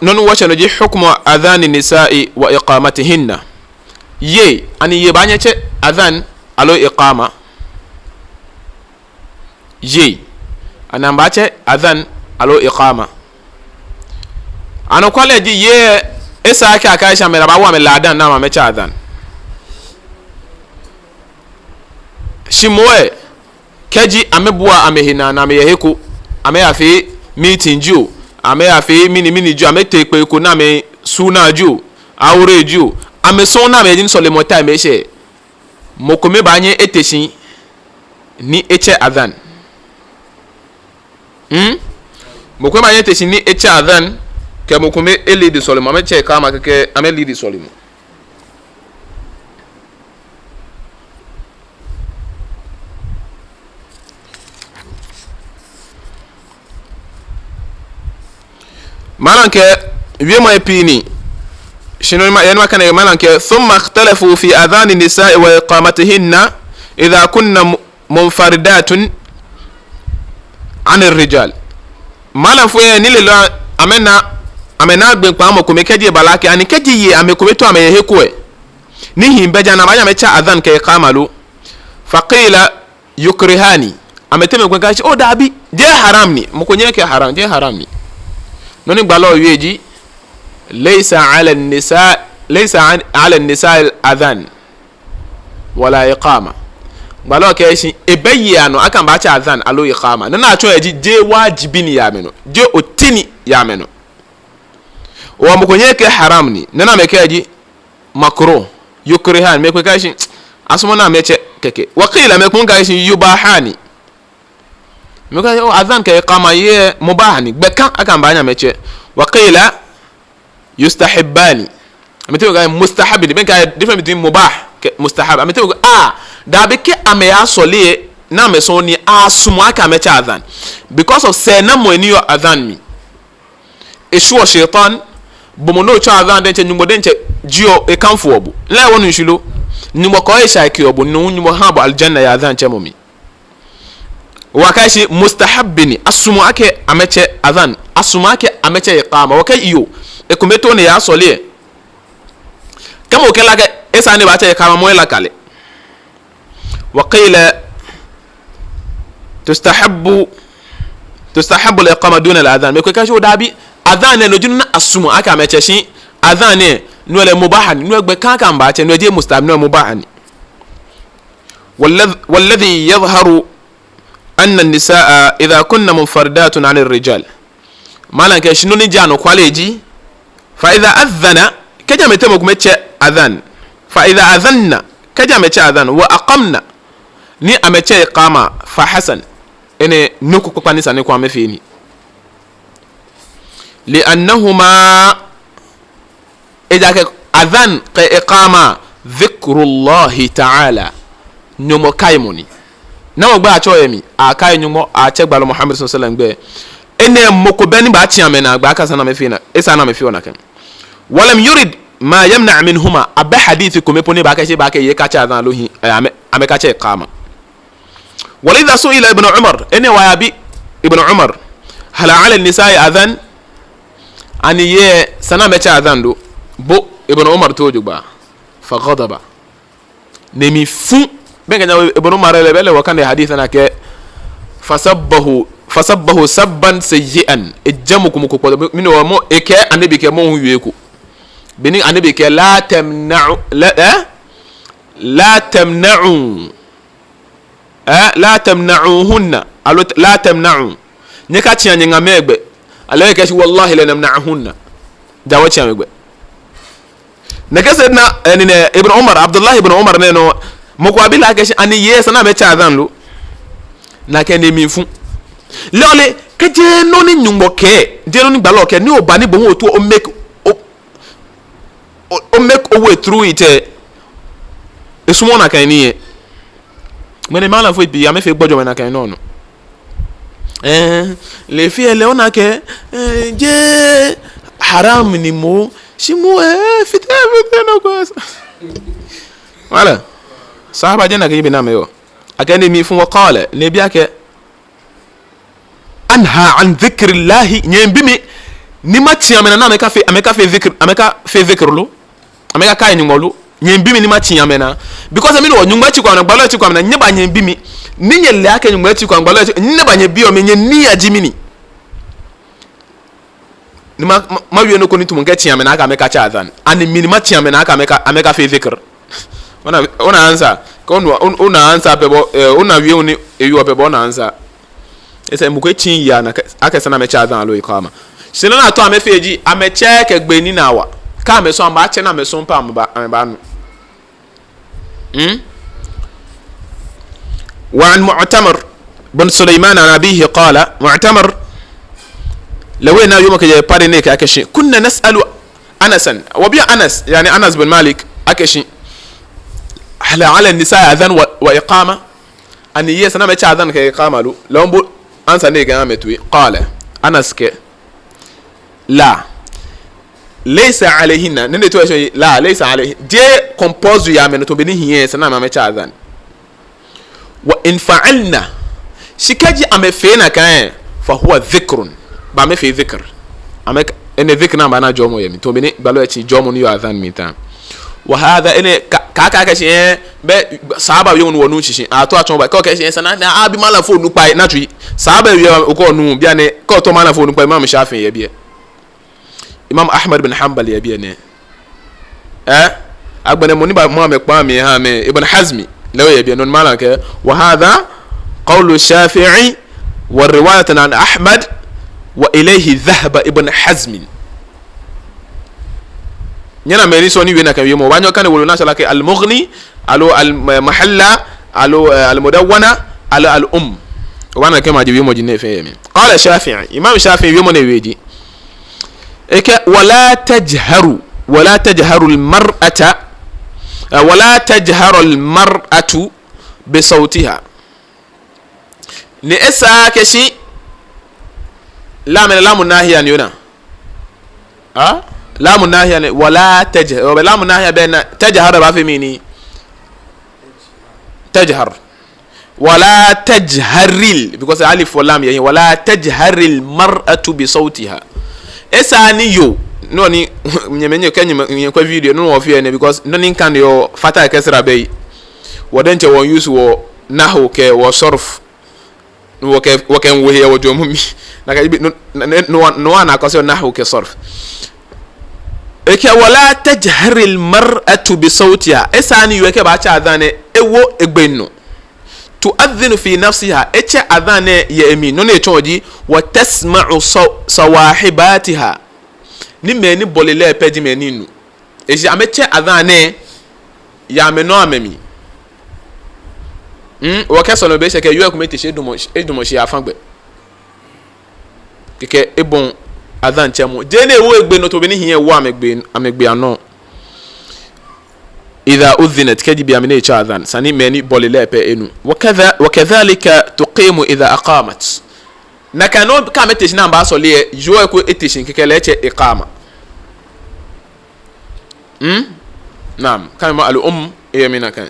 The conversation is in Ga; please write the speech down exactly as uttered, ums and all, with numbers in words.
Nɔ ni wɔtsɛ nɔ ji hukmu adhani nisa'i wa iqamatihinna. Yei, ani yei baanyɛ atsɛ adhan aloo iqama? Yei, ani amɛbaatsɛ adhan aloo iqama? Anɔkwale ji yei, esa akɛ akɛɛ shi amɛ lɛ abaawo amɛ ladan ni amɛtsɛ adhan. Shi moŋ lɛ, kɛji amɛbua amɛhe naa ni amɛyɛ he ko, amɛyafee meeting jio, amɛyafee mɛni mɛni jio, amɛtee kpee ko ni amɛ suna jio, aure jio, amɛsɔŋŋ ni amɛyɛ ji ni sɔlemɔ time eshɛ, mɔ kome baanyɛ ete shi ni etsɛ adhan. Hmm? Mɔ kome baanyɛ ete shi ni etsɛ adhan, kɛ mɔ kome e lead sɔlemɔ, amɛtsɛ iqama kɛkɛ, amɛ lead sɔlemɔ. Malam kɛɛ, wiemɔi pii ni. Shi nɔ ni ma, yɛ nɔ ni makane, malam kɛɛ, thumma ikhtalafu fi adhani nisa'i wa iqamatihinna idha kunna mu-, munfaridatun anir rijal. Malamfoi lɛ, nilelɔi lɛ, amɛna, amɛna gbɛkpamɔ kome kɛji eba lɛ akɛ, ani kɛji yei amɛkome too amɛyɛ he ko lɛ, ni hii bɛ jɛmɛ, amɛbaanyɛ amɛtsɛ adhan kɛ iqama lo? Faqila yukrihani. Amɛteŋ mɛi komɛi kɛɛ akɛ, oo dabi, jeee haram ni. Mɔ ko nyɛŋ akɛɛ haram, jeee haram ni. Nɔ ni gbalɔ lɛ wie ji, laysa ala nisa, laysa an-, ala nisa al-adhan wala iqama. Gbalɔ lɛ kɛɛ shi, ebɛ yei anɔ akɛ amɛbaatsɛ adhan aloo iqama. Nɔ ni atsɔɔ lɛ ji, jeee wajibi ni yɛ amɛnɔ, jeee oti ni yɛ amɛnɔ. Wa mɔ ko nyɛŋ akɛɛ haram ni. Nɔ ni amɛkɛɛ ji, makruh, yukrihani, mɛi komɛi kɛɛ shi, asumɔɔɔ ni amɛtsɛ kɛkɛ. Wa qila, mɛi komɛi kɛɛ shi, yubahani. Mɛi komɛi kɛɛ shi, oo, adhan kɛ iqama lɛ mubah ni, gbɛ ka akɛ amɛbaanyɛ amɛtsɛ. Wa qila yustahibbani. Amɛteŋ mɛi kɛɛ shi mustahab ni, bɛ ni kɛɛ difference between mubah kɛ mustahab. Amɛteŋ mɛi kɛɛ shi, ah, dabi, kɛ amɛyasɔle lɛ, ni amɛsɔŋŋ ni, asumɔɔ akɛ amɛtsɛ adhan. Because of sɛɛnamɔ ni yɔɔ adhan mli. Eshwieɔ shaitan, bo mɔ ni otsɛɔ adhan diɛŋtsɛ, Nyɔŋmɔ diɛŋtsɛ jieɔ, ekanfoɔ bo. Lɛ wɔnu shishi lo? Nyɔŋmɔ kɔɔ esha ekeɔ bo, no Nyɔŋmɔ ha bo aljanna yɛ adhan tsɛmɔ mli. Wa kɛɛ shi mustahab ni, asumɔɔ akɛ amɛtsɛ adhan, asumɔɔ akɛ amɛtsɛ iqama. Wa kɛɛ iyo, ekome too ni eyasɔle lɛ, kɛ mɔ ko kɛɛ lɛ akɛ esaaa ni ebaatsɛ iqama, mɔ lɛ elaka lɛ. Wa qila tustahabbu, tustahabbu al-iqama duna al-adhan. Mɛi komɛi kɛɛ shi oo dabi, adhan lɛ no ji nɔ ni asumɔɔ akɛ amɛtsɛ, shi adhan lɛ, no lɛ mubah ni, no lɛ gbɛ ka akɛ amɛbaatsɛ, no lɛ jeee mustahab, no lɛ mubah ni. Walladh-, walladhi yadhharu anna an-nisaa idha kunna munfaridatun anir rijal. Malam kɛɛ shi nɔ ni ji anɔkwale ji, fa idha adhana, kɛji amɛteŋ mɛi komɛi tsɛ adhan, fa idha adhanna, kɛji amɛtsɛ adhan, wa aqamna, ni amɛtsɛ iqama, fa hasan, enɛ nɔ ko kpakpa ni sa ni kɔ amɛfee ni. Li annahuma, ejaakɛ adhan kɛ iqama, dhikrullahi ta'ala, Nyɔŋmɔ kaimɔ ni. Namɔ gbɛi atsɛɔ yɛ mli? Akai Nyɔŋmɔ, atsɛ gbalɔ Muhammad sallallahu alaihi wasallam gbɛi. Enɛ mɔ ko bɛ ni baatsi amɛnaa gbɛ akɛ esa ni amɛfee na-, esa ni amɛfee nakai. Walam yurid ma yamna minhuma. Abɛ hadith kome po ni baakɛɛ shi, baakɛɛ yei akatsɛ adhan aloo hii, eh, amɛ, amɛkatsɛ iqama. Walidha su'ila Ibn Umar. Enɛ hewɔ ayabi Ibn Umar. Hal ala nisa'i adhan? Ani yei esa ni amɛtsɛ adhan lo? Bo Ibn Umar too jogbaŋŋ. Faghadaba. Ni emli fu. Bɛ ni kɛ nyɛ Ibn Umar lɛ, bɛ lɛ wɔkane hadith lɛ akɛ, fasabbahu, fasabbahu sabban sayyi'an. Ejɛ mɔ ko mɔ ko kpɔtɔ. Mɛni hewɔ? Ekɛɛ Annabi kɛɛ mɔ hu wie ko. Beni Annabi kɛɛ, la tamna'u, la, eh? La tamna'u. Eh, la tamna'uhunna. Aloo la tamna'u. Nyɛkatsia nyɛŋamɛi gbɛ. Aloo ekɛɛ shi, wallahi lanamna'uhunna. Ja wɔtsia amɛ gbɛ. Nɛkɛ Sayyidina, eh, ni nɛ, Ibn Umar, Abdullah ibn Umar nɛɛ nɔ, mɔ ko abi lɛ akɛ shi, ani yei esa ni amɛtsɛ adhan lo? Nakai ni emli fu. Lɛ ole, kɛ jeee nɔ ni Nyɔŋmɔ kɛɛ, jeee nɔ ni gbalɔ kɛɛ, ni oba ni bo hu otaoɔ o make, o, o, o make o way through it, eh, esumɔɔɔ nakai nii lɛ. Mɛni malamfoi pii, amɛfee gbɔjɔmɔ nakai nɔ nɔ. Eh, lɛ fɛɛ lɛ ona akɛ, eh, jeee haram ni moŋ, shi moŋ, eh, fite, fite nɔ ko. Wala, sahaba jɛ nakai bi na mɛ yɔ. Akɛ ni emli fu wa qala, ni ebi akɛ, anha an dhikrillahi, nyɛbi mi, Ni matsĩ amɛnaa ni amɛkafee, amɛkafee dhikr, amɛkafee dhikr lo? Amɛkakai Nyɔŋmɔ lo? Nyɛmiibi mi ni matsĩ amɛnaa. Because mɛni hewɔ? Nyɔŋmɔ etsiko amɛnaa, gbalɔ etsiko amɛnaa, nyɛba nyɛmiibi mi. Ni nyɛle akɛ Nyɔŋmɔ etsiko amɛ, gbalɔ etsiko, nyɛba nyɛbiɔ mi, nyɛnii aji mɛni? Ni ma, ma, mawie nɔ ko ni tamɔ mikɛtsĩ amɛnaa akɛ amɛkatsɛ adhan. Ani mi ni matsĩ amɛnaa akɛ amɛka, amɛkafee dhikr? Ona, ona answer. Kɛ ona, ona, ona answer pɛ bo, eh, ona wie ni ewieɔ pɛ bo, ona answer. Esa mɔ ko etsĩ eya ni akɛ, akɛ esa ni amɛtsɛ adhan aloo iqama. Shi nɔ ni atao amɛfee ji, amɛtsɛ kɛ gbee ni naa wa. Kɛ amɛsumɔ amɛbaatsɛ ni amɛsumɔ pɛ amɛba, amɛbanu. Hmm? وعن معتمر بن سليمان عن أبيه قال، Mu'tamir, lɛ hu ena wiemɔ kɛjɛ epapa dɛŋ ni ekɛɛ akɛshi, كنا نسأل أنسا, wɔbiɔ Anas, yani Anas bin Malik, akɛshi, هل على النساء أذان و، وإقامة؟ Ani yei esa ni amɛtsɛ adhan kɛ iqama lo? Lɛ hu bo answer ni ekɛha amɛ toi. قال, Anas kɛɛ, لا. ليس عليهن. Nɛnɛ to esho, لا، ليس عليهن. Jeee compulsory yɛ amɛnɔ tamɔ bɔ ni hiɛ esa ni amɛ, amɛtsɛ adhan. وإن فعلن. Shi kɛji amɛfee nakai, فهو ذكر. Bɛ amɛfee dhikr. Amɛ, enɛ dhikr ni baana jɔɔmɔ yɛ mli. Tamɔ bɔ ni gbalɔ etsĩ jɔɔmɔ ni yɔɔ adhan mli taŋ. وهذا, enɛ ka, ka, ka, akɛshi, eh, bɛ sahaba wiemɔ ni wɔnu shishi. Ato atsɔɔ ba. Kɛ okɛɛ shi, eh, esa ni, ni abi malamfoi onukpai, na tsui. Sahaba wie okɔ nu, bianɛ, kɛ otao malamfoi onukpai, Imam Shafi'i yɛ biɛ. Imam Ahmad bin Hanbal yɛ biɛ nɛ. Eh? Agbɛnɛ mɔ ni bamɔ amɛ kpaa mli ha amɛ, Ibn Hazmi, lɛ hu yɛ biɛ, nɔ ni malam kɛɛ, وهذا قول الشافعي ورواية عن أحمد وإليه ذهب ابن حزم. Nyɛna mɛi ni sɔɔ ni wie nakai wiemɔ, obaanyɛ okane wolo ni atsɛɔ lɛ akɛ Al-Mughni, aloo Al-Muhalla, aloo, eh, Al-Mudawwana, aloo Al-Umm. Obaana akɛ maji wiemɔi nɛɛ fɛɛ yɛ mli. قال الشافعي, Imam Shafi'i wiemɔ ni ewie ji, ekɛɛ, ولا تجهر، ولا تجهر المرأة, eh, ولا تجهر المرأة بصوتها. Ni esa akɛshi, lam, lamu nahiya ni ona. Ha? Lamu nahiya ni, ولا تجهر. Obɛ lamu nahiya bɛ ni, تجهر baafee mɛni? تجهر. ولا تجهر ال-, because alif wa lam yɛ hiɛ. ولا تجهر المرأة بصوتها. Esa ni yoo, nɔ ni, nyɛmɛi nyɛkɛ, nyɛmɛi nyɛkwɛ video, nɔ ni wɔfeɔ nɛ, because nɔ ni kaneɔ fatha kɛ kasra bɛ. Wɔ diɛŋtsɛ wɔ use wɔ nahwu kɛ wɔ sarf. Ni wɔkɛ, wɔkɛwo he yɛ wɔjwɛŋmɔ mli. Nakai ji bɔ ni, ni, ni, ni wɔ, ni wɔna akɔsɔ nahwu kɛ sarf. Ekɛɛ, ولا تجهر المرأة بصوتها. Esa ni yoo kɛ ebaatsɛ adhan lɛ, ewo egbee nɔ. تؤذن في نفسها. Etsɛ adhan lɛ yɛ emli. Nɔ ni etsɔɔ ji, وتسمع صو-, صواحباتها. Ni mɛi ni bɔle lɛ pɛ ji mɛi ni nu. Eji amɛtsɛ adhan lɛ yɛ amɛnɔ amɛmli. Hmm, wɔkɛɛ sɔlemɔ be shɛ kɛ yoo kome te shi edamɔ, edamɔ shi yɛ afã gbɛ. Kɛkɛ ebɔi adhan tsɛmɔ. Jeee ni ewo egbee nɔ tamɔ bɔ ni hiɛ ewo amɛgbee, amɛgbee anɔ. إذا أذنت, kɛji bei amli ni etsɛ adhan, esa ni mɛi ni bɔle lɛ pɛ enu. وكذا-, وكذلك تقيم إذا أقامت. Nakai nɔŋŋ kɛ amɛte shi ni amɛbaasɔle lɛ, yoo ko ete shi kɛkɛ lɛ etsɛ iqama. Hmm? Naam, kanemɔ al-umm, eyɛ mli nakai.